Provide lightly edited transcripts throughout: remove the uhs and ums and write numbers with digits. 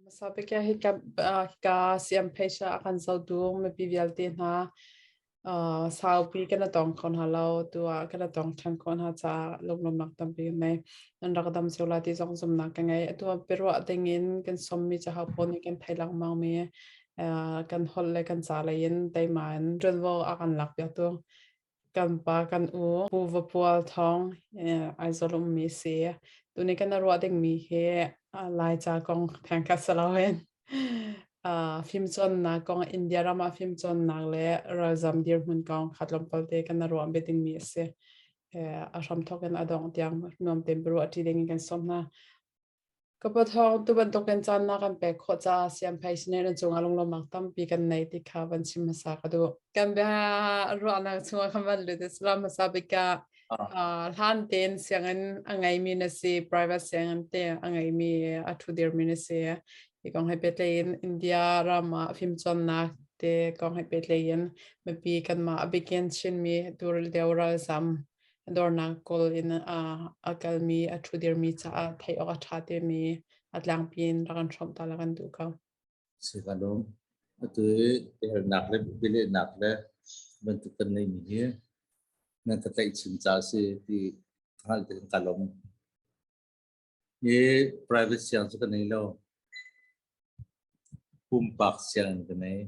Hmasa bik ah hika siamphei a kan zohtu mipi vialte hna saupi kan i tong kho hna lo. Tu ah kan i tong ṭhan khawh hna caah lunglawmhnak tampi kan ngei. Nan rak dam cio lai ti zong zumhnak ka ngei. Atu ah biaruah dingin kan sawmmi caho pawl nih kan theih lengmangmi kan holh le kan ca lei in teima in ṭuanvo a kan lakpiaktu kan pa kan u Pu Vapual Thawng Aizawl ummi si. Tuni kan ruah dingmi hi Laica kong theng kha si loin fimcawnnak kong India ram ah fimcawnnak le ralzam dirhmun kong kha tlawmpal te kan ruah ve dingmi a si. A hramthawk in a dongh tiang nuam tein biaruah ṭi ding in kan sawm hna. Ka pathawng tu bantukin caan na kan pek khawh caah siamphei sineh na cungah lunglawmhnak tampi kan nei ti kha van chim hmasa ka duh. Kan bia ruahnak chungah kan van lut i salam hmasa bik ah hlan tein sianginn a ngeimi na si, private sianginn te a ngeimi a ṭhu dirmi na si. Hi kong he pehtlai in India ram ah fimcawnnak te kong he pehtlai in mipi kanmah a bikin Chinmi turil deuh ralzam dornak kawl in a kalmi a ṭhudirmi caah theih awk a ṭha timi a tlangpi in rak kan hrawmh ta la kan duh ko. Si ka lawm. Atu i biahalnak le bialehnak le bantuk kan neimi hi nan ka tlaihchin ca a si ti hngalh te ka lawm. Hi private siang cu ka nei lo. Pumpak sianginn ka nei.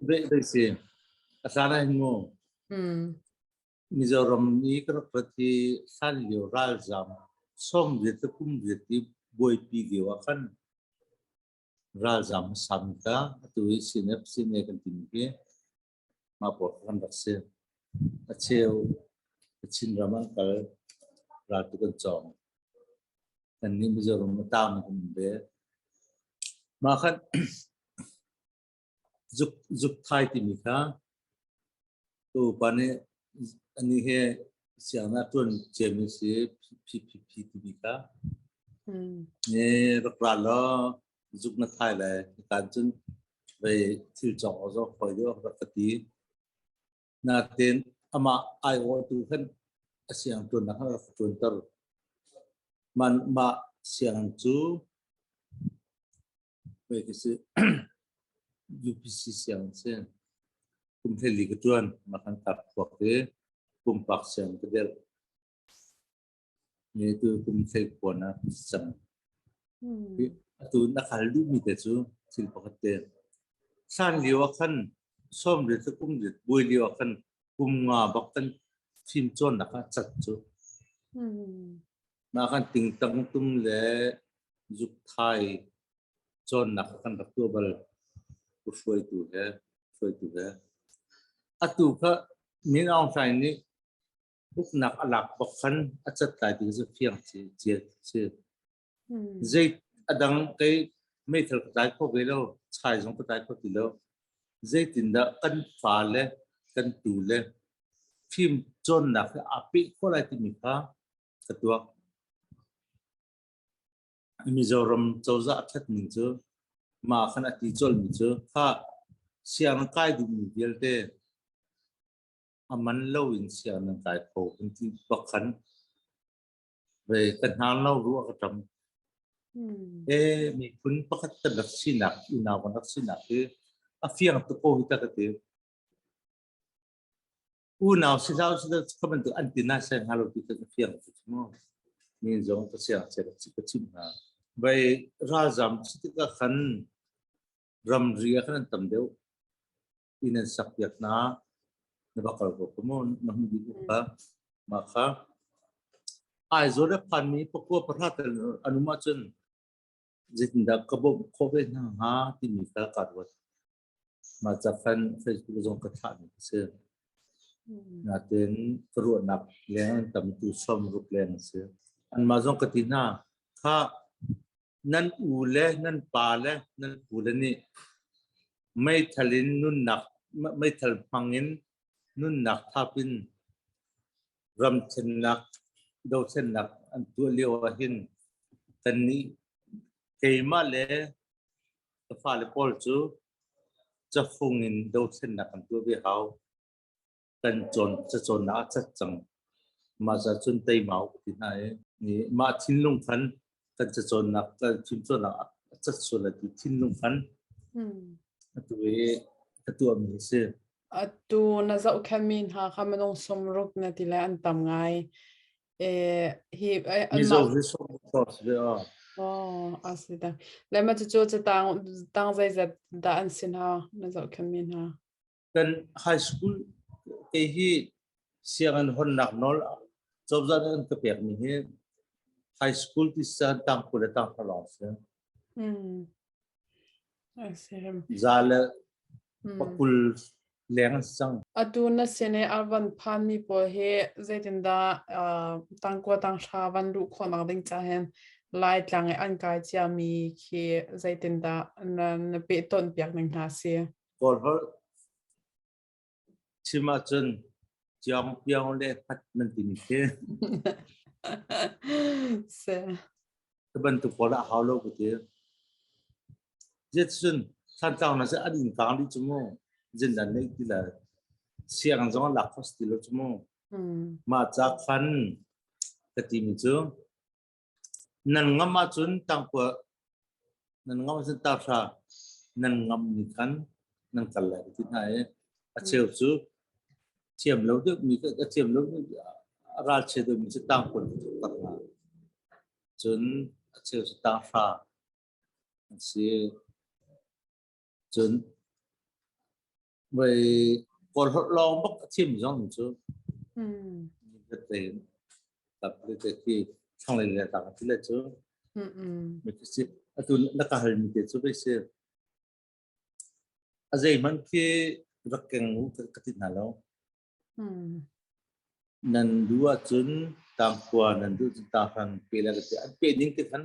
Dei si. A hlan ah hin mu. Mizoram i ka rak rat hi hlan lio ralzam sawm riat le kum riat i buaipi lio ah khan ralzam sam ka atu hi CNF CNA kan timi hi Mah pawl kha kan rak si. A cheu Chinram an kal, raltuk an cawng. Kannih Mizoram a taangmi kan um ve. Mah khan zukthai timi kha ka upa nih anih he sianginn ah ṭuan ciami si PPP timi kha rak ra law zuk na thai lai. Kaan cun vei thil cawk awk zong fawi deuh rak ka ti. Natin amah aiawhtu khan a siang ṭuannak khan rak ka ṭuanter. Man mah siang cu vei ka si UPC siang si. Kum hleili ka ṭuan mah khan kap phuak i pumpak siang ka dirh. Ni tu kum hlei khuan ah cang. Atu na khal duhmi te cu thil pakhat te. Hlan lio ah khan sawm riat le kum riat buai lio ah khan kum nga bak kan fim cawnnak ah cat cu. Mah khan tingtang tum le zukthai cawnnak kan rak tuah bal. Hruaitu he hruaitu he. Atu kha Min Aung Hlaing nih uknak a lak bak khan a cat lai ti cu fiang cia si. Zei a dang kei meithal ka tlai kho ve lo, chai zong ka tlai kho ti lo. Zeitindah kan fa le kan tu le fim cawnnak hi aa peh khawh lai timi kha ka tuak. Mizoram cozah a ṭhat ning cu mah khan a ti colhmi cu kha siang kai duhmi vialte a man loin sianginn nan kai kho kan ti bak khan ve ka hnar lo ruah ka ṭam. E miphun pakhat kan rak sinak unau kan rak sinak hi a fiang tuk ko hi ta ka ti. Unau si hlah si kha bantuk an ti na sai hnga lo ti ka fiang tuk mu. Min zong ka siang che ka chim hna. Vai ralzam si tikah khan ramri ah khan an tam deuh. Inn an sak piak hna na va kal ko mu na hmu dih kha mah kha Aizawl le phanmi pakua pahra tel an um ahcun zeitindah ka bawmh khawh ve hna hnga timi kha ka ruat. Mah ca khan Facebook zong ka thlahmi a si. Natin ka ruahnak leng an tam tu sawm ruk leng a si. Anmah zong ka ti hna kha Nan u le nan pa le nan pu le nih meithal in nunnak meithal hmang in nunnak thap in ramthennak dothlennak an tuah lio ah hin kannih keimah le ka fale pawl cu cafung in dothlennak kan tuah ve hau. Kan cawn cacawnnak a cat cang. Mah ca cun teima u ti hna i mah thinlung khan kan cacawnnak kan fimcawnnak a cat sual lai ti thinlung khan atu i ka tuahmi a si. Atu na zohkhenhmi hna kha minung 60 na ti le an tam ngai. Hi Mizo hi 60 si ve aw. Oh, a si ta. Le ma cucu catang tang zeizat dah an si hna na zohkhenhmi hna? Kan high school kei hi sianginn honnak nawl cozah nih an ka pekmi hi high school ti san tang 20 le tang 20 lawng si. Za le pakul leng an si cang. Atu na sin i a van phanmi pawl hi zeitindah tangkua tanghra van luh khawhnak ding ca hin Laitlang i an kai ciami khi zeitindah na pehtonh piak ning hna si? Kawl holh chim ahcun ciong piong le phat nan timi khi. Si. Cu bantuk pawl ah hau lo ka ti. Zeticun Thantlang na si an inn kang dih cu mu. Zindan nei ti le siang zong an lak kho ti lo cu mu. Mah ca khan ka timi cu nan ngam ahcun tangkua nan ngam ahcun tahra nan ngam ni khan nan kal lai ka ti hna i a cheu cu thiam lo deuh mi a thiam lo a ralchia deuh mi cu tangkua tak hna. Cun a cheu cu tanghra an si. Cun voi Kawl holh lawng bak a thiam zong cu tein tap le te khi thlanglei le tang ti le cu mi si atu na ka hal mi te cu bei si a zei hmanh khi rak keng u ka ti hna lo. Nan duh ahcun tangkhua, nan duh cun tanghran pe le ka ti. An pe ning te khan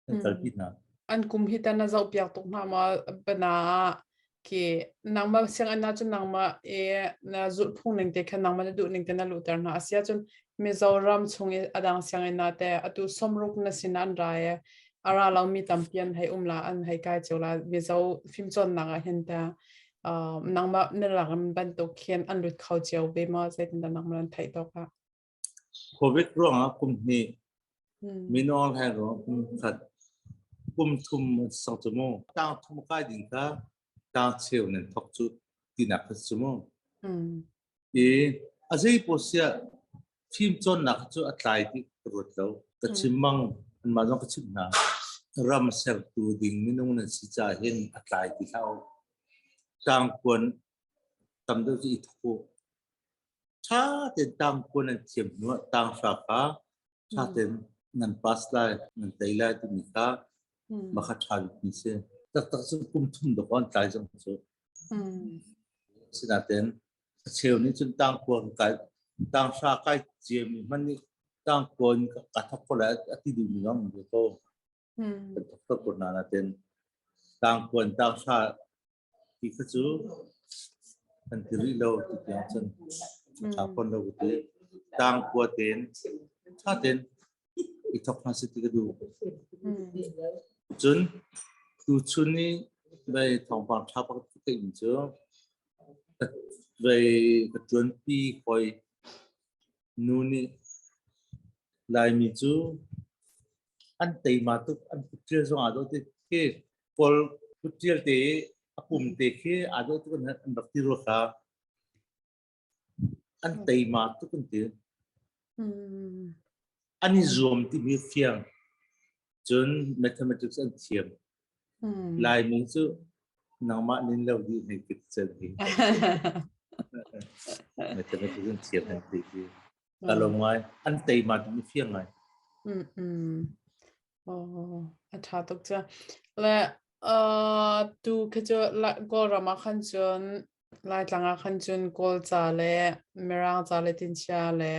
an kalpi hna. An kum hi tan na zoh piak tuk hna ma bana ah khi nangmah sianginn ah cun nangmah i na zulh phung ning te khan nangmah na duh ning te na luhter hna. Asia cun Mizoram chung i adang sianginn ah te atu 60 na sin an ra i a ra lomi tampi an hei um la, an hei kai cio la. Mizo fimcawnnak ah hin ta nangmah na ram bantuk khin an lut kho cio ve maw, zeitindah nangmah nan theih tawk ah? Covid ruangah kum hnih, mino hlei ruang kum khat, kum thum sang cu mu. Tang thum kai ding kha tang cheu nan thok cu tinak kha cu mu. I a zei paw sia fim cawnnak cu a tlai ti ka ruat lo. Ka chim mang anmah zong ka chimh hna. Ram sertu ding minung nan si ca hin a tlai ti hlah u. Tangkuan tam deuh cu i thok u. Ṭha tein tangkuan nan thiam hnu ah tanghra kha ṭha tein nan pass lai, nan tei lai timi kha mah kha ṭha bikmi si. Taktak cu kum thum dawk an tlai zong cu. Sinain a cheu nih cun tangkuan kai tanghra kai ciami hmanh nih tangkuan ka thok ko lai a ti duhmi zong an um ko. Kan thok ko hna nain tangkuan tanghra ti kha cu kan ti rih lo ti tiang cun a ṭha fawn lo ka ti. Tangkua tein ṭha tein i thok hna seh ti ka duh. Cun tuchun i vei thawngpang ṭha pakhat ka theihmi cu vei ka ṭuanpi hawi nu nih Laimi cu an teima tuk, an kutṭial zong aa dawh ti khi Kawl kutṭial te i a pum te khi aa dawh tuk an rak ti rua kha. An teima tuk an ti. An i zuam timi fiang. Cun mathematics an thiam. Laimi cu nangmah nin lo dih hei kit cel hi. Mathematics an thiam an ti hi. Ka lawm ngai. An teima timi fiang ngai. Oh, a ṭha tuk cu. Le tu khi cu Kawlram ah khan cun Laitlang ah khan cun Kawlca le Mirang ca le Tinchia le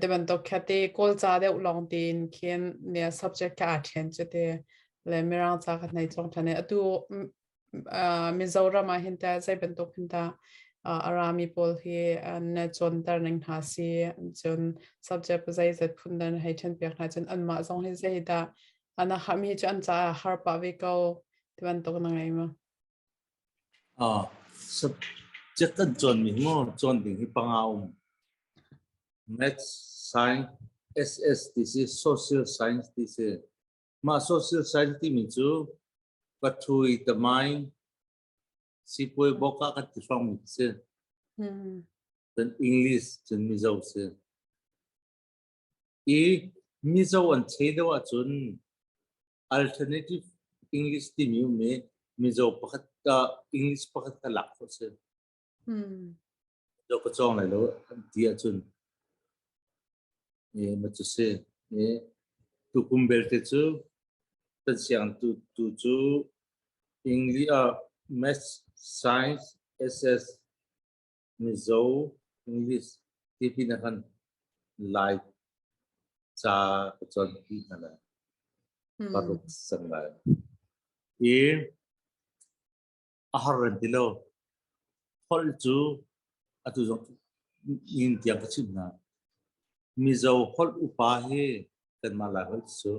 ti bantuk kha ti Kawlca deuh lawng tiin khin ne subject kha aa ṭhen cu ti le Mirang ca kha hnei cawng ṭhan i atu Mizoram ah hin teh zei bantuk hin dah a rami pawl hi na cawnter ning hna si, cun subject zeizat phun dah na hei ṭhenpiak hna, cun anmah zong hi zei dah an hami cu an caah har pah ve ko ti bantuk na ngei maw? Subject kan cawnmi hi maw cawn ding hi panga um. Maths, Science SS ti si Social Science ti si. Mah Social Science timi cu pathui tamain sipuai bawk ah kan ti hrawng mi si. Cun English cun Mizo si. I Mizo an chei deuh ahcun alternative English timi um i Mizo pakhat English pakhat kha lak khawh si. Mizo ka cawng lai lo an ti ahcun e ma cu si. E tukum belte cu kan siang tu tu cu English Maths Science SS Mizo English ti pin ah khan Lai ca ka cawn ti hna lai. Paruk sang lai. I a har ran ti lo. Holh cu atu zong nin tiang ka chim hna. Mizo holh upa hi kanmah Lai holh cu.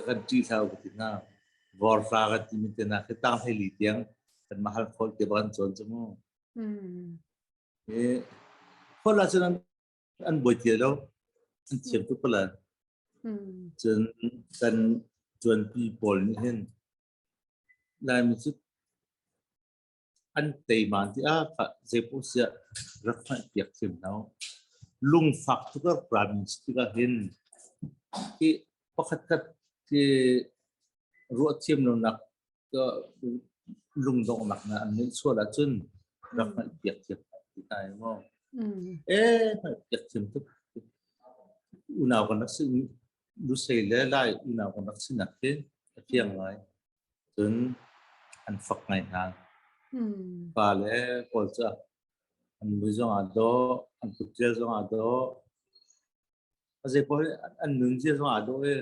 Kan ṭih hlah u ka ti hna. Vorhla kan timi te hna khi tang hleili tiang kan mahal holh te bak an cawn cu mu. I holh ahcun an buai ti lo. An thiam tuk ko lai. Cun kan ṭuanpi pawl nih hin Laimi cu an teima ti ah zeipoh siah rak hngalhpiak thiam hna u. Lungfak tuk a rak rami si tikah hin hi pakhatkhat khi ruah thiam lonak lungdonghnak na an ngeih sual ahcun rak hngalhpiak thiam hna ti hna i maw. Eh hngalhpiak thiam tuk. Unau kan rak si Lusei le Lai unau kan rak sinak hi a fiang ngai. Cun an fak ngai hna. Pa le pawl cu an mui zong aa dawh, an kuttial zong aa dawh. A zei paoh hi an nunzia zong aa dawh i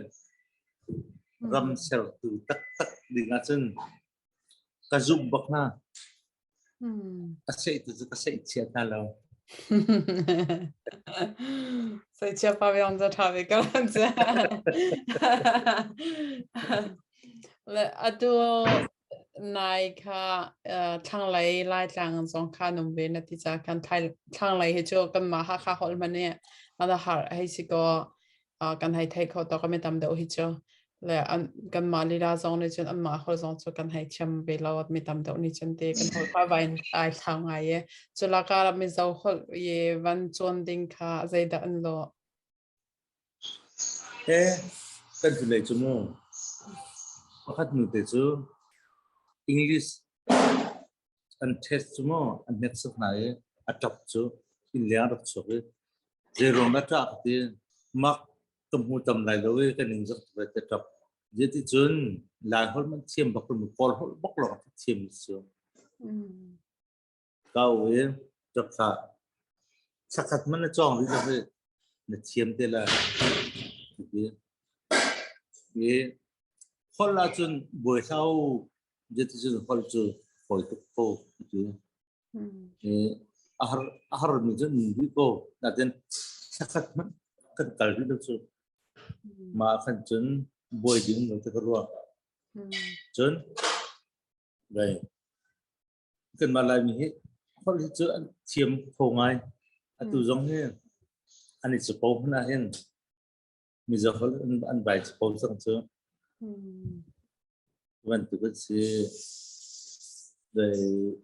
ram sertu taktak ding ahcun ka zumh bak hna. A seh tu cu ka seh chia hna lo. Sei chia pa viang za tha ve ka lan cha. Le atu nai kha thlanglei Laitlang zong kha num ve na ti cha kan thlanglei hi chu kan ma ha kha hol man e ana har hei si ko kan hei thei kho to kan tam deuh hi cu le an kan mah lila zong nih cun anmah holh zong cu kan hei thiam ve lo mi tam deuh nih cun te kan holh kha vain ai thlau ngai e cu laka Mizo holh i van cawn ding kha zeidah an lawh? He kan ti lei cu mu pakhat nu te cu English an test cu maw an hneksak hna i a ṭap cu innleng rak chuak i zeiruang dah ṭah ka ti mak ka hmu tam lai lo i ka ning zak tuk ai te ṭap zeticun Lai holh man thiam bak lo Kawl holh bak lawng a thiam cu kau i ṭap hlah thlakhat man na cawng rih lo hi na thiam te la ti i holh ahcun buai hlah u Zeticun holh cu fawi tuk ko ti. A har mi cu nun rih ko. Natin thlakhat hmanh kan kal rih lo cu. Mah khan cun buai ding lo te ka ruah. Cun vai kanmah Laimi hi holh hi cu an thiam kho ngai. Atu zong hi an i capo hmanh ah hin Mizo holh an bai capo cang cu. Bantuk an si.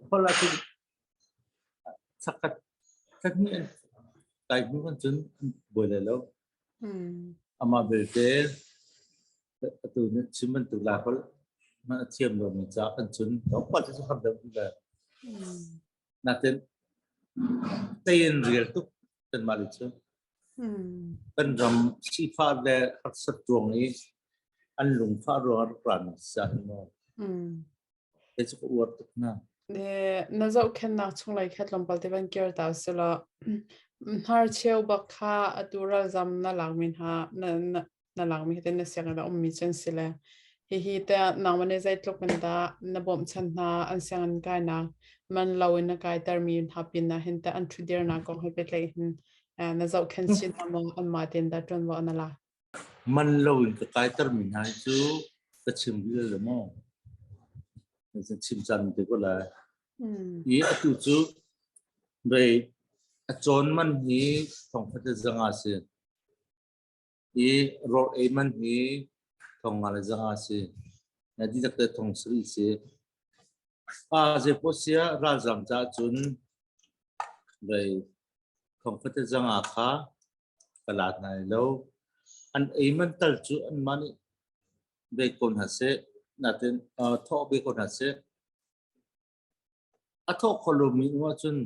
Holh ah cun chakhat thlahnih an kai hnu kan cun an buai lai lo. Amah belte atu nih chim bantuk lai holh hmanh a thiam lomi ca kan cun tlawmpal cu har deuh le. Natin tei in rial tuk kanmah le cu. Kan ram sifah le harsat ruang i an lungfah ruang ah rak rami si ah maw. Kei cu ka uar tuk hna. Na zohkhenhnak chunglei kha tlawmpal te van kir ta sila hnarcheu bak kha atu ralzam na lakmi hna na lakmi hi na sianginn a ummi cu an si le hihi te nangmah nih zeitluk in dah na bawmhchanh hna an sianginn kainak man lo in na kaitermi hna pin ah hin teh an ṭhutdirnak kong he pehtlaih hin na zohkhenh chin hna maw anmah tein dah ṭuanvo na lak? Man lo in ka kaitermi hna hi cu ka chim rih lo maw? Chim caan te ko lai. I atu cu bei A cawn man hi thongkhat le zanga a si. I rawl ei man hi 500 le 100 si. Na dihlak te 700 si. A zeipaoh siah ralzam caah cun vei 1000 le 100 kha ka la hna lo. An ei man tal cu anmah nih ve ko hna seh. Natin thawh ve ko hna seh. A thawh kho lomi um ahcun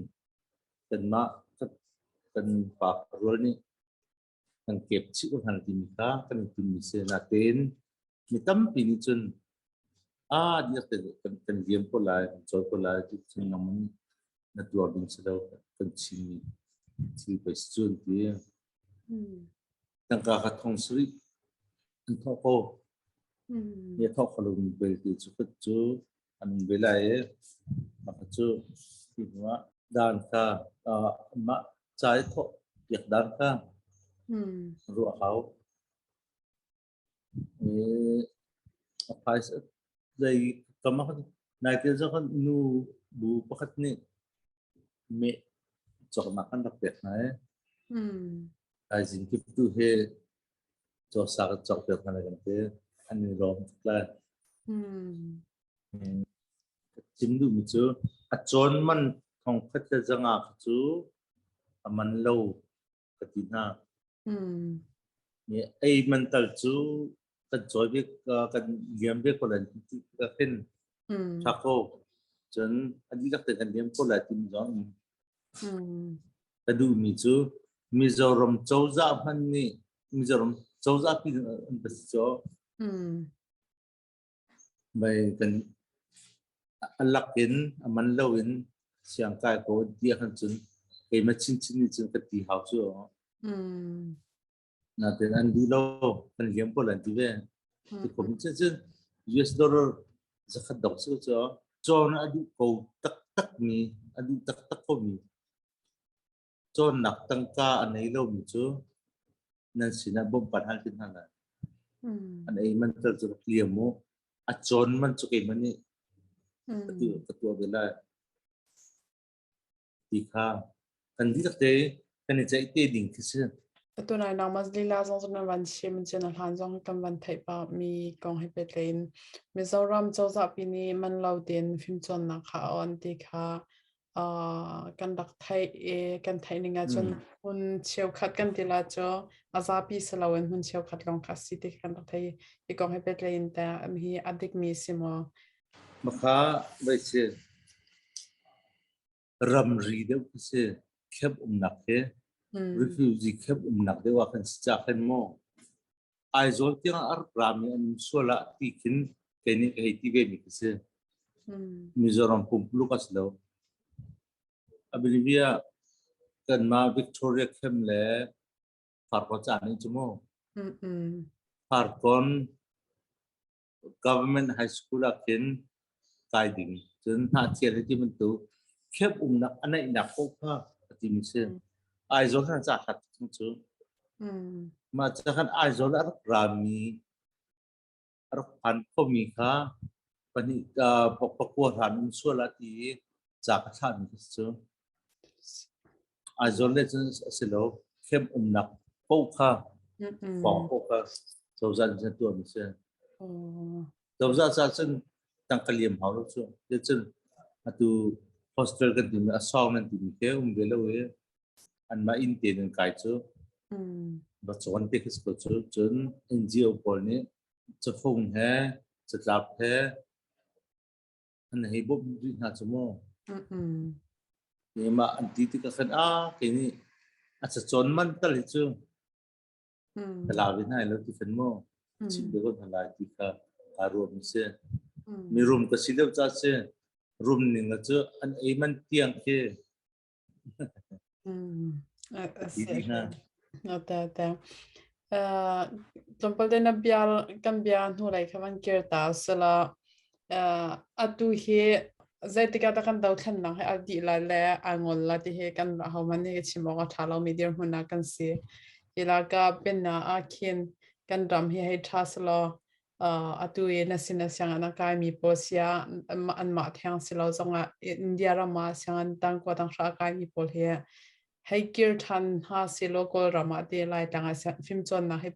kanmah kan pa rual nih kan kep chih ko hna timi kha kan i timmi si. Natein mi tampi nih cun a diak te kan liam ko lai, kan cawi ko lai ti cun nangmah nih na tuar ding si lo kan chimmi thil pei si cu an ti. Tangka kha thong sarih an thawh ko. Mi a thawk kho lomi belte cu cu an um ve lai i mah cu hi hnu ah dan kha mah ca i thawh piak dan kha ruah hau. I a phaisa zei kam ah naite zong khan nu bu pakhat nih meh cawknak kan rak pek hna i thaizing kip tu hi cawsa kan cawk piak hna lai kan ti. An i lawm tuk lai. Ka chim duhmi cu a cawn man thongkhat le zanga kha cu a man lo ka ti hna. Mi ei man tal cu kan cawi bik kan liam bik ko lai ti ka khin tha ko. Cun a dihlak te kan liam ko lai timi zong um. Ka duhmi cu Mizoram cozah hmanh nih Mizoram cozah pi an va si caw. Mei kan a lak in a man lo in siangkai ko ti ahkhan cun keimah chinchin nih cun ka ti hau cu. Natin an duh lo kan liam ko lan ti ve. Ti kom cun cun US dollar zakhat dok cu cu cawn a duh ko taktak mi a duh taktak ko mi cawnnak tangka a nei lomi cu nan sinah bawmhpan hal ti hna lai. An ei man tal cu rak liam u. A cawn man cu keimah nih ka tuah ve lai. Ti kha kan dihlak te kan i ceih te ding khi si. Atu nai nangmah lila zong cu nan van chim cun a hlan zong kan van theih pah mi kong he pehtlai in Mizoram cozah pi nih man lo tein fimcawnnak kha a on ti kha kan rak theih i kan theih ning ahcun hmun cheukhat kan ti la cu a zapi si loin hmun cheukhat lawng kha si ti kan rak theih hi kong he pehtlai in teh hi a dikmi si maw? Makha vai si ramri deuh khi si camp umnak khi refugee camp umnak deuh ah khan si ca khin maw Aizawl tiang a rak rami an sual ah ti khin kei nih ka hei ti ve mi khi si. Mizoram pumpuluk a si lo. Abilivia kanmah Victoria Camp le Farkawn ca nih cu mu. Farkawn Government High School ah khin kai ding. Cun hnahcel hi ti bantuk camp umnak a naihnak paoh kha a timi si. Aizawl khan ca hlat chung cu. Mah ca khan Aizawl a rak rami a rak phan khomi kha pahnih pakua hlan um sual ah ti i ca ka thlahmi kha si cu. Aizawl le cun a si lo. Camp umnak paoh kha fawng paoh kha cozah nih cun tuahmi si. Cozah ca cun tangka liam hau lo cu. Cun atu hostel kan timi a sawng nan timi khi um ve lo i anmah inn te nan kai cu va cawn te khi si ko cu. Cun NGO pawl nih cafung he catlap he an hei bawmh rih hna cu mu. Mah an ti tikah khan a kei nih a cacawn man tal hi cu ka la ve hna lo ti khan mu chim deuh ko hna lai ti kha kaa ruah mi si. Mirum ka si deuh ca si rum ning cu an ei man tiang khi Ti dih hna. Te te. Tlawmpal te na bia kan bia hnulei kha van kir ta sila atu hi zeitik ah dah kan dothlennak hi a dih lai le ai ngol lai ti hi kan ahohmanh nih chim awk a ṭha lomi dirhmun ah kan si. Hi laka pinna ah khin kan ram hi hei ṭha selaw atu i na sin a sianginn a kaimi pawl sia anmah theng si lo zongah India ram ah sianginn tangkua tanghra a kaimi pawl hi Hei kir ṭhan hna silaw Kawlram ah ti Laitlang ah fimcawnnak hi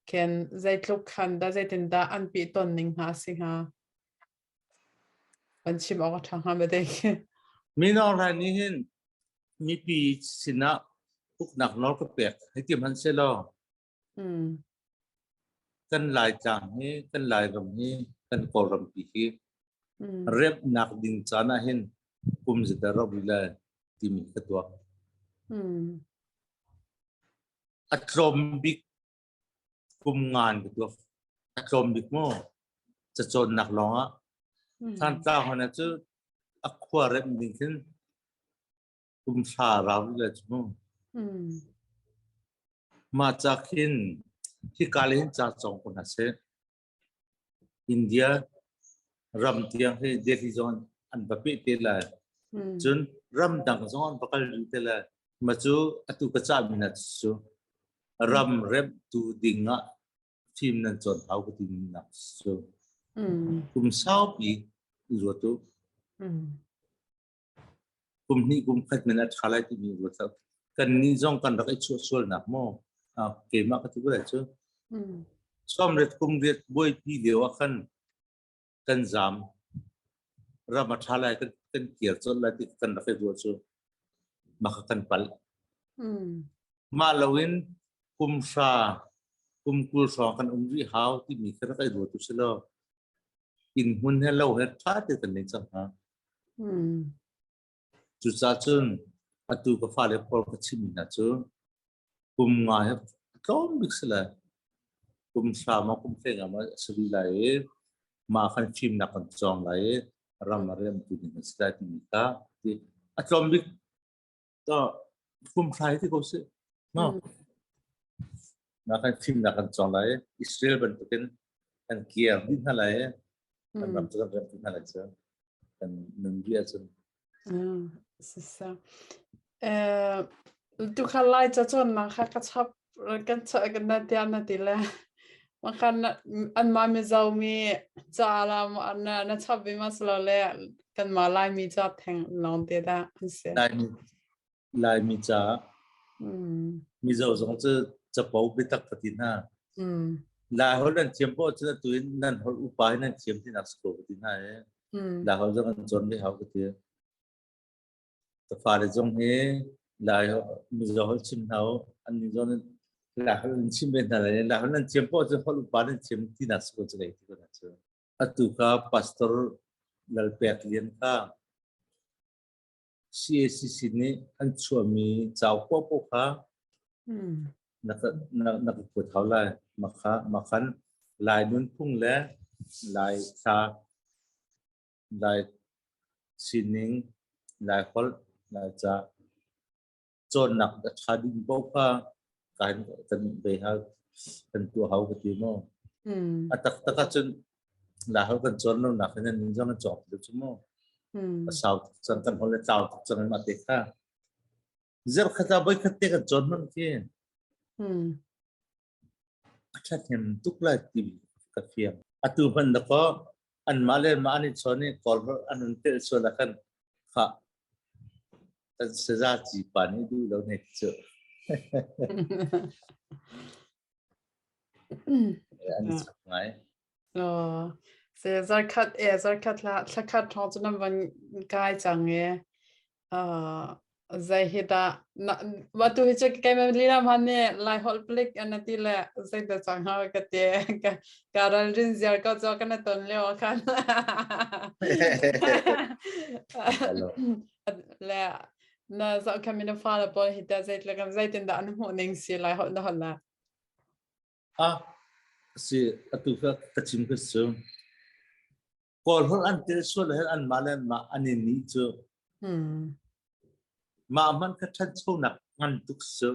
khin zeitluk khan dah zeitindah an pehton ning hna a si hnga? Kan chim awk a ṭha hnga ma dek? Mino hlan nih hin mipi sinah uknak nawl ka pek hei ti hmanh sehlaw kan Laitlang hi kan Lairam hi kan Kawlrampi hi remnak ding caan ah hin kum zedah rauh rih lai timi ka tuak. A tlawm bik kum ngan ka tuak. A tlawm bik maw cacawnnak lawng ah Thantlang hona cu a khua remh ding khin kum hra rau rih lai cu mu. Mah ca khin hika le hin ca cawng ko hna seh. India ram tiang hi Delhi zong an va peh te lai. Cun ramdang zong an va kal rih te lai. Mah cu atu ka cahmi hna cu ram remhtu ding ah fim nan cawn hau ka timi nak cu kum saupi i ruat u. Kum hnih kum khat men a ṭha lai timi ruat hlah. Kan nih zong kan rak i chuah sualnak maw? Keimah ka ti ko lai cu. Sawmriat kum riat buaipi lio ah khan kan zaam. Ram a ṭha lai kan kan kir colh lai ti kan rak i ruah cu mah kha kan palh. Mah loin kum hra kum 20 hrawng kan um rih hau timi kha rak i ruat u si law inn hmun he lo he ṭha te kan nei cang hnga. Cucaah cun atu ka fale pawl ka chimmi hna cu kum nga he tlawm bik si lai. Kum hra maw kum hlei nga maw a si rih lai i mah khan fimnak kan cawng lai i ram a remtu ding kan si lai timi kha ti a tlawm bik to kum hra hi ti ko sih. No. Na kan fimnak kan cawng lai Israel bantukin kan kiar dih hna lai kan ram cu kan rem dih hna lai cu kan nun rih ahcun. Sisa. Tukhal lai ca cawnnak kha ka chap kan kan na tiah na ti le Makhan anmah Mizo mi ca la na na chap ve ma silo le kanmah Laimi ca theng lawng te dah an si. Laimi Laimi ca Mizo zong cu capo biatak ka ti hna. Lai holh nan thiam poah cun atu in nan holh upa hi nan thiam tinak si ko ka ti hna i Lai holh zong an cawn ve hau ka ti. Ka fale zong hi Lai Mizo holh chim hna u an nih zong Lai holh an chim ve hna lai. Lai holh nan thiam poah cun holh upa nan thiam tinak si ko cu ti ko hna cu. Atu kha Pastor Lalpek Lian kha CACC nih an chuahmi cauk paohpaoh kha na ka na, na ka kuat hau lai. Makha makhan Lai nunphung le Lai thla Lai sining Lai holh Lai ca cawnnak a ṭha ding paoh kha kan kan bei hau kan tuah hau ka ti maw. A taktak ahcun Lai holh kan cawn lo nak hin an zong an cawk ti cu mu. A sau tuk cang kan holh le tlau tuk cang mah te kha. Zarh khat ah voi khat te kan cawn man khi. A ṭhahnem tuk lai ti ka fiang. Atu hman da kaw anmah le mah an i chawn i Kawl holh an hun telh sual ah khan khah kan saza ci pa nih duh lo ne cu. An i chak ngai. Oh, se zarkhat e zarkhat la thlakhat thong chu nan van kai cang e. Uh, zei hi dah na wa tu hi chu kai ma lila man ne lai hol plik an ti le zei da chang ha ka te ka ka ral rin ziar ko cho kana ton leo khan le na zo kami na fa la pawl hi ta zei tlak zei tin da an hmuh ning si lai hol na hol la Ah, si atu ka ka chim ka su. Kawl holh an tel sual he an mah le mah an i ni cu. Mah man kha ṭhanchonak ngan tuk su.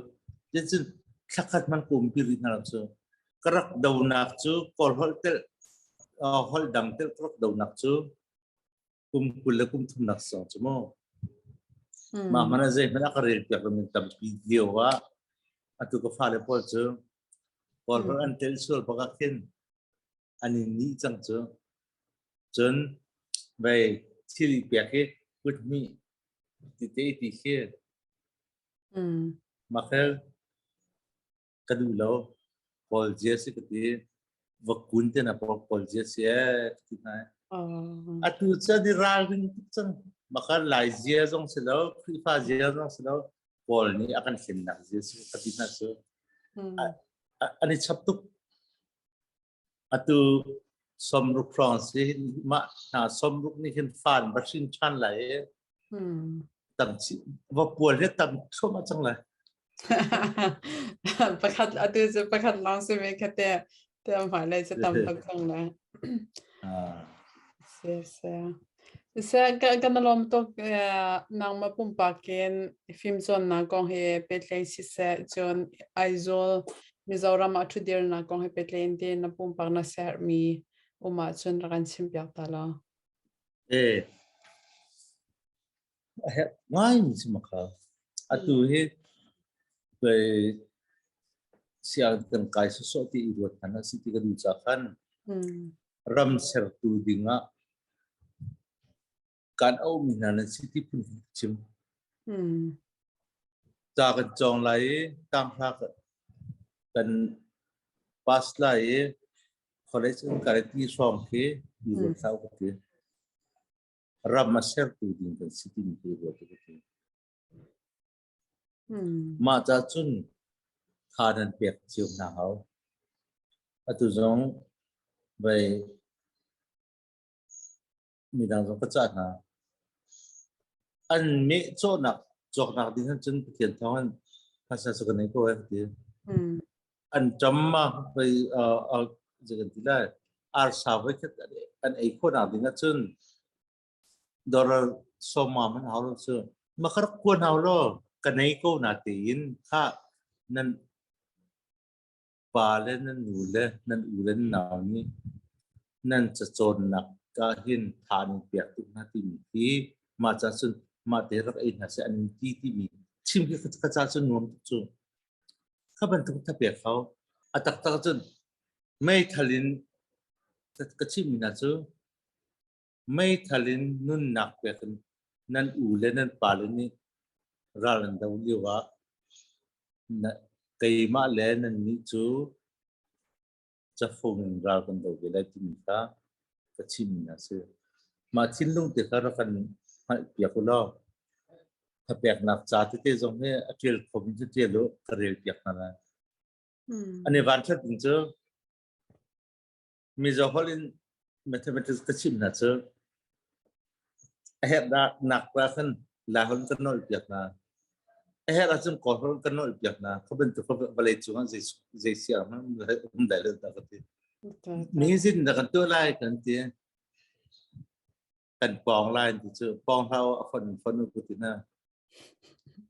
Cun thlakhat man kum pi rih hna lo cu. Ka rak donak cu Kawl holh tel holh dang tel ka rak donak cu kum 20 le kum thumnak song cu mu. Mah hmanh ah zeihmanh a ka rel piak lomi tampi lio ah atu ka fale pawl cu Kawl holh an tel sual bak ah khin an i nih cang cu. Cun vei thil i pek hi kut hnih ti te ti khi. Makhel ka duh lo. Kawl zia si ka ti. Va kun te na pawl kawl zia si ee ka ti hna. Atu cu an i ralring tuk cang. Maka Lai zia zong si lo, Khrihfa zia zong si lo, Kawl nih a kan hlennak zia si ka ti hna cu. An i chap tuk. Atu 60 hrawng si mah hna 60 nih hin fan va hrin ṭhan lai i tam va pual hi tam thluahmah cang lai. Pakhat atu cu pakhat lawng si mi kha te te hmailei cu tam tuk cang lai. Si si. Se kan lawm tuk. Nangmah pumpak in fimcawnnak kong he pehtlaih siseh, cun Aizawl Mizoram ah ṭhutdirnak kong he pehtlaih in ti na pumpak na sermi um ahcun rak kan chimpiak ta law. Eh, a herh ngaimi si makha. Atu hi bei siang kan kai sawsawh ti i ruat hna si ti ka duh ca khan ram sertu dingah kan auhmi hna nan si ti phun ka chim. Ca kan cawng lai i tanghra kan pass lai i college kan kai ti hrawng khi i ruat hlah u ka ti. Ram a sertu ding kan si timi khi ruat u ka ti. Mah ca cun tha nan pek cio hna hau. Atu zong vei midang zong ka cah hna. An meh cawhnak cawknak ding han cun Pathian thawng in phaisa cu ka nei ko eh ti. An ṭam ma hei zei kan ti lai, arsa voi khat an ei khawhnak ding ahcun dollar sawma man hau lo cu. Ma ka rak kuan hau lo, ka nei ko na tein kha nan pa le nan nu le nan u le nan nau nih nan cacawnnak ah hin tha an in pek tuk hna timi hi mah ca cun mah te rak ei hna seh an in ti timi chim khi ka ca cun nuam tuk cu. Kha bantuk thapek kho. A taktak cun meithal in ka chimmi hna cu meithal in nunnak pek in nan u le nan pale nih ral an do lio ah keimah le nannih cu cafung in ral kan do ve lai timi kha ka chimmi a si. Mah thinlung te kha rak kan hngalhpiak u law thapeknak ca tete zong hi a ṭial kho mi cu ṭial u, ka relpiak hna lai. An i vanṭhat ding cu Mizo holh in mathematics ka chimh hna cu a herh nak pa khan Lai holh in kan nolh piak hna. A herh ahcun Kawl holh kan nolh piak hna. Kha bantuk kha vawlei cung ah zei siang hmanh um dai lo ta ka ti. Mi zin na kan tuah lai kan ti. Kan pawng lai ti cu pawng hlau a fon fon u ti na.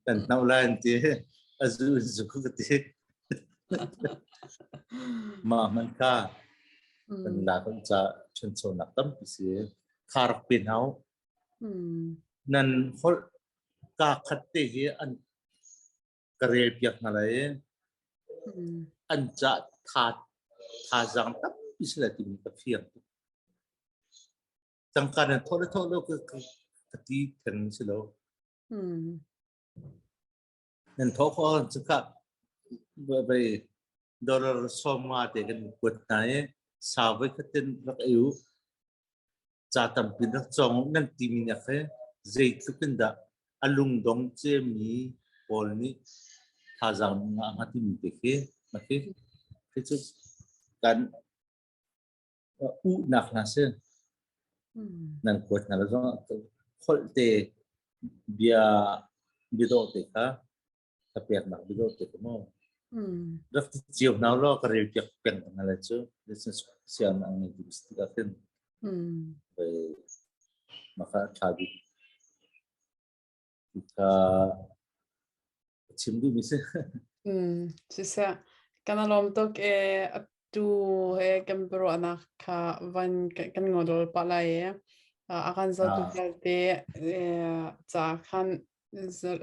Kan hnau lai an ti. A zu in zu ka ti. Mah hman kha kan la kan ca ṭhanchonak tampi si. Kha rak pin hau. Nan holh ka khat te hi an ka rel piak hna lai. An ca tha thazaang tampi si lai timi ka fiang tuk. Tangka nan thawh le thawh lo ka ti theng si lo. Nan thawh khawh ahcun cakah vei dollar 50 te kan kuat hna i sau voi khat tin rak ei u. Ca tampi rak cawng u nan timi nak hi zeitluk in dah a lungdong ciami pawl nih thazaang ngah hnga timi te khi khi khi cu kan uhnak hna si. Nan kuat hna lo zong holh te bia biadawh te kha ka peknak biadawh te kha maw rak ti cio hna law ka rel piak peng hna lai cu siang ang ngei tu tikah khin maka tha bik ka chim duhmi si. Siseh, kan i lawm tuk e atu he kan biaruahnak kha van kan ngol pah lai e. A kan zohtu vialte ca khan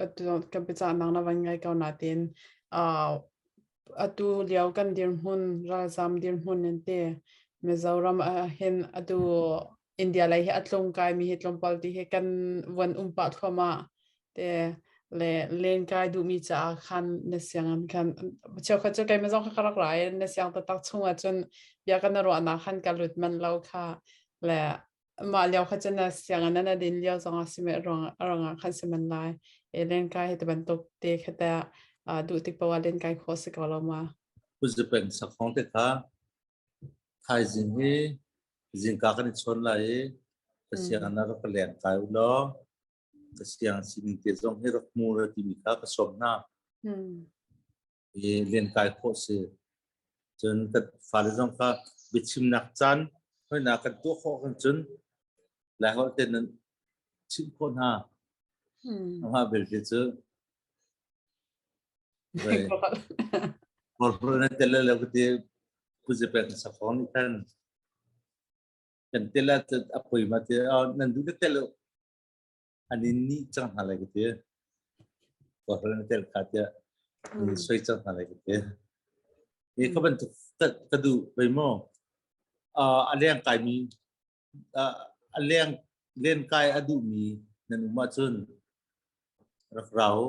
atu kan biacahnak na van ngai ko natin atu lio kan dirhmun ralzam dirhmun nan ti Mizoram ah hin atu India lei hi a tlung kai mi hi tlawmpal ti hi kan van um pah thluahmah te. Le lenkai duhmi caah khan na sianginn khan cheukhat cu keimah zong kha ka rak ra i na siang taktak chungah cun bia kan ruahnak khan ka lut manh lo kha. Le mah lio kha cun na sianginn na din lio zongah si me ruang ruangah khan si man lai e lenkai hi ti bantuk te kha te duh tik paoh ah lenkai khawh si ko lo ma? Puzipeng sakhong te kha thaizing hi zingka kan i chawn lai i ka sianginn ah rak ka leng kai u law ka siang sining te zong hi rak hmu ra timi kha ka sawm hna. I lenkai khawh si. Cun ka fale zong kha biachimnak caan hoina kan tuah khawh kan cun Laiholh te nan chimh khawh hna. Amah belte cu Kawlholh na tel lo ka ti Puzipeng sakhong nih khan kan tel ah a poi ma ti nan duh na tel an in nih cang hna lai ka ti. Kawlholh na tel kha tiah an soi cang hna lai ka ti. Hi ka bantuk ka duh vei maw? A leng kaimi a leng len kai a duhmi nan um ahcun rak rau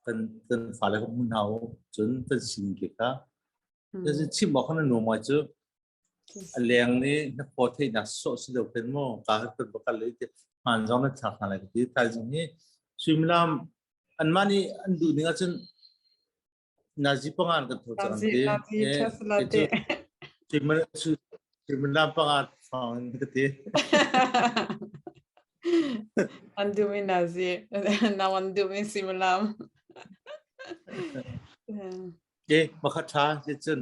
kan kan fale ka hmun hau cun kan sining ke kha chim awk khan nuam ngai cu. A leng nih na phaw theihnak sawh si lo khin maw ka kan bakal le te hmaan zong na thlak hna lai ka ti. Thaizing hi suimilam anmah nih an duh ning ahcun nazi pangan kan tho cang ti. Suimilam panga thawng in ka ti. An duhmi nazi nang an duhmi suimilam. Ke makha tha si cun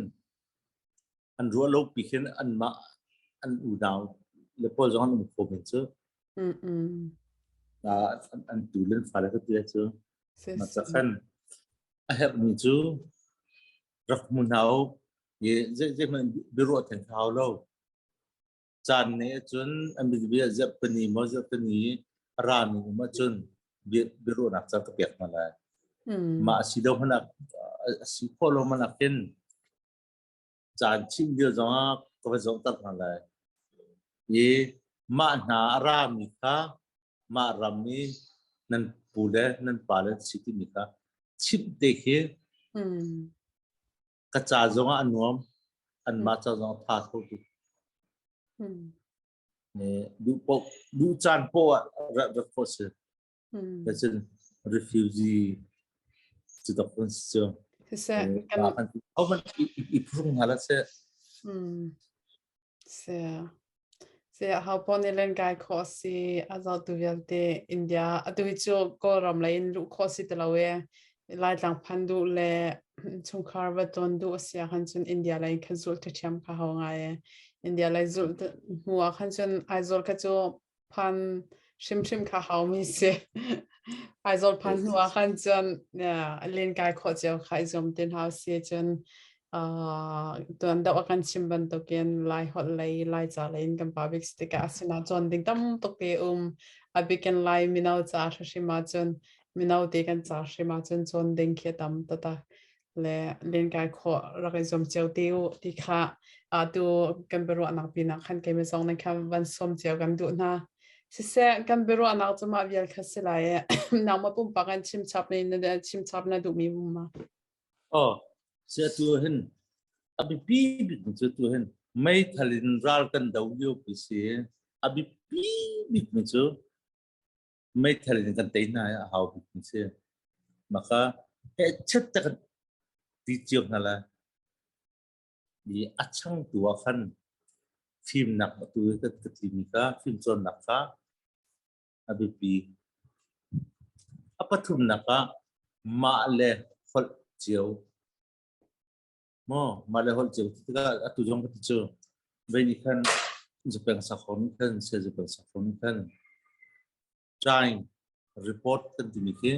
an ruah lo pi khin anmah an unau le pawl zong an um kho men cu. An tu len fale ka ti cu ma khan a herhmi cu rak hmu hna u i zei zei hmanh biaruah theng hau lo. Caan nih cun an bia zarhpini maw zarhpini a rami um ahcun biaruahnak caan ka pek hna lai. Mah a si lo hmanh ah, a si khawh lo hmanh ah khin caan chim lio zongah ka va zohter hna lai. I mah hna a rami kha mah ram i nan pu le nan pa le si timi kha chimh te khi ka ca zongah a nuam, anmah ca zongah tha kho tuk. Duh poh duh caan poh ah rat rat khawh si. Cun refugee cu dok kan si cu. Siseh kan kan i phurung hna la seh. Se se hau pon i len kai khawh si a zohtu vialte India atu hi cu Kawlram lei in luh khawh si ti lo e. Laitlang phan duh le chungkhar va tlawn duh a si ahkhan cun India lei in khan zulh ṭhiamṭhiam kha hau ngai e. India lei zulh hnu ah khan cun Aizawl kha cu phan hrimhrim kha haumi si. Aizawl phan hnu ah khan cun len kai khawh cio kha i zuam tin hau si. Cun tuan deuh a kan chim bantukin Lai holh lei Lai ca lei in kan pa bik si tikah asinain cawn ding tam tuk te um. A bikin Lai mino ca hrim ahcun mino te kan ca hrim ahcun cawn ding khi a tam taktak le lenkai khawh rak i zuam cio te u ti kha atu kan biaruahnak pinah khan keimah zong nan kha van sawm cio kan duh hna. Siseh, kan biaruahnak cu mah vial kha si lai e. Nangmah pumpak in chimchap na chimchap na duhmi ma? Oh, sia tu hin a biapi bik cu tu hin meithal in ral kan do lio pi si. A biapi bik mi cu meithal in kan tei hna a hau bik mi si. Maka he chet te kan ti cio hna la. I a changtu ah khan fimnak atu ka timi kha fimcawnnak kha a biapi. A pathumnak ah mah le holh cio. Maw mah le holh cio tikah atu zong ka ti cu vei nih khan zupeng sakhon nih khan se zupeng sakhon nih khan time report kan timi khi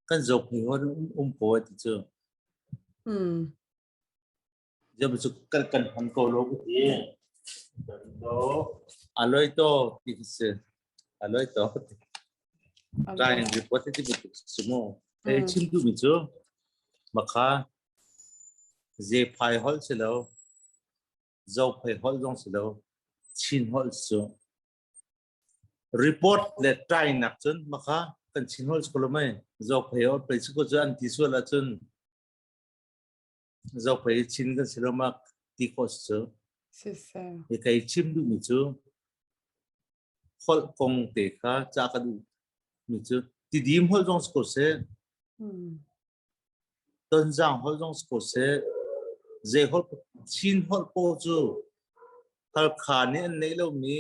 kan zoh phei hon um ko ai ti cu. Jam cu kan kan hman ko lo ka ti. To aloi to ti si. Aloi to. Time report ti bantuk si mu. E chim duh mi cu makha ze phai holh si lo, zo phai holh zong si lo, Chin holh cu report le try nak cun makha. Kan Chin holh si ko lo mei. Zophei or pei si ko cu an ti sual ahcun Zophei Chin kan si lo ma ti khawh si cu. Siseh. Hi kei chim duhmi cu holh kong te kha ca ka duh mi cu Tidim holh zong si ko seh. Tonzang holh zong si ko seh. Zei holh Chin holh paoh cu Halkha nih an neih lomi,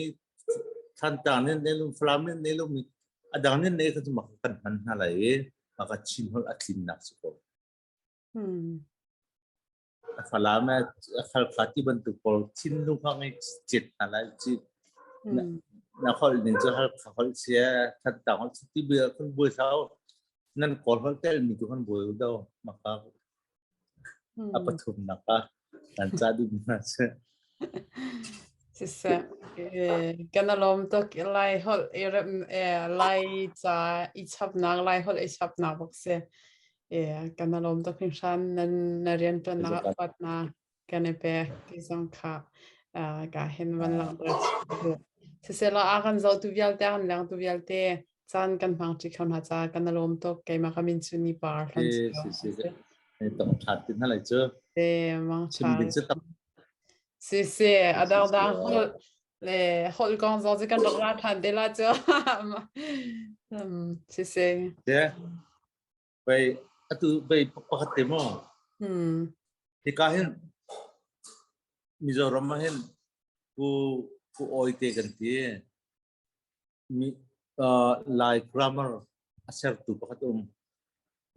Thantlang nih an neih lomi, Falam nih an neih lomi, a dang nih an neih kha cu mak kan hman hna lai i maka Chin holh a tlinnak si ko. A Falam a Halkha ti bantuk pawl thinlung kha ngei cit hna lai ci. Na holh ning cu Halkha holh si Thantlang holh si ti bia kan buai hlah nan Kawl holh tel mi tu kan buai do maka a pathumnak ah kan ca duh hna si. Siseh, kan alawm tuk Lai holh i rem Lai ca i chapnak Lai holh i chapnak bak si. Kan alawm tuk hringhran nan na rianṭuannak ah upat kan i pek ti zong kha ka hin van langhter chih. Siseh law a kan zohtu vialte a kan lengtu vialte caan kan hmang ṭi kho hna ca kan alawm tuk. Keimah ka min cu Ni Par Hlan Si si si. Tong ṭhat tin hna lai cu. Te mang Chim ding cu tam. Si si a dang dang holh le holh kong zong cu kan rak ra ṭhan te la cu. Si si. Te. Bei atu bei pakhat te maw? Hika hin Mizoram ah hin pu pu oi te kan ti. Mi Lai grammar a sertu pakhat um.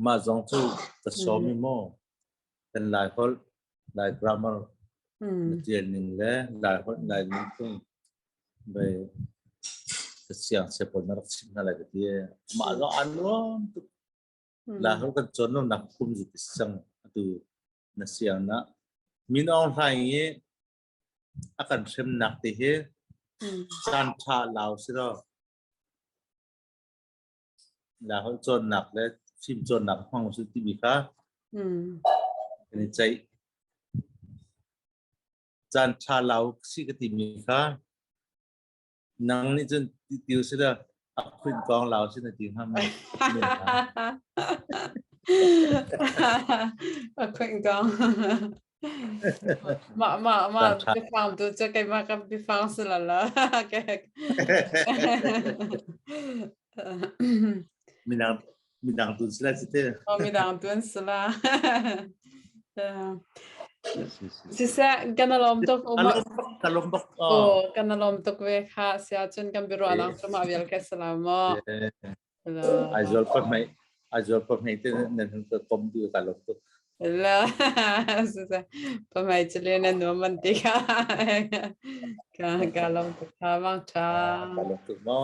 Mah zong cu ka sawm i maw kan Lai holh Lai grammar na tial ning le Lai holh Lai nunphung bei ka siang sia pawl na rak chimh hna lai ka ti. Mah zong aa nuam tuk. Lai holh kan cawn lo nak kum zu ti cang atu na siang na Min Aung Hlaing i a kan hremnak te hi caan ṭha lau si lo. La holh cawnnak le fim cawnnak hmang usih timi kha kan i ceih. Caan ṭha lau si ka timi kha nang nih cun ti si la a khuin kong lau si na ti hnga ma? A khuin kong. Mah mah mah biafang tu cu keimah ka biafang si la la. Midang midang tun sila si te. Oh, midang tun sila. Siseh, kan alom tuk Kalom bak. Oh, kan alom tuk ve kha sia cun kan biaruah lang cuma vial ke salam mo. Aizawl pa hmai Aizawl pa hmai te nan hun ka kom du ka lom tuk. La siseh, pa hmai chile na nuam man ti kha. Ka ka lom tuk tha mang tha. Ka lom tuk mo.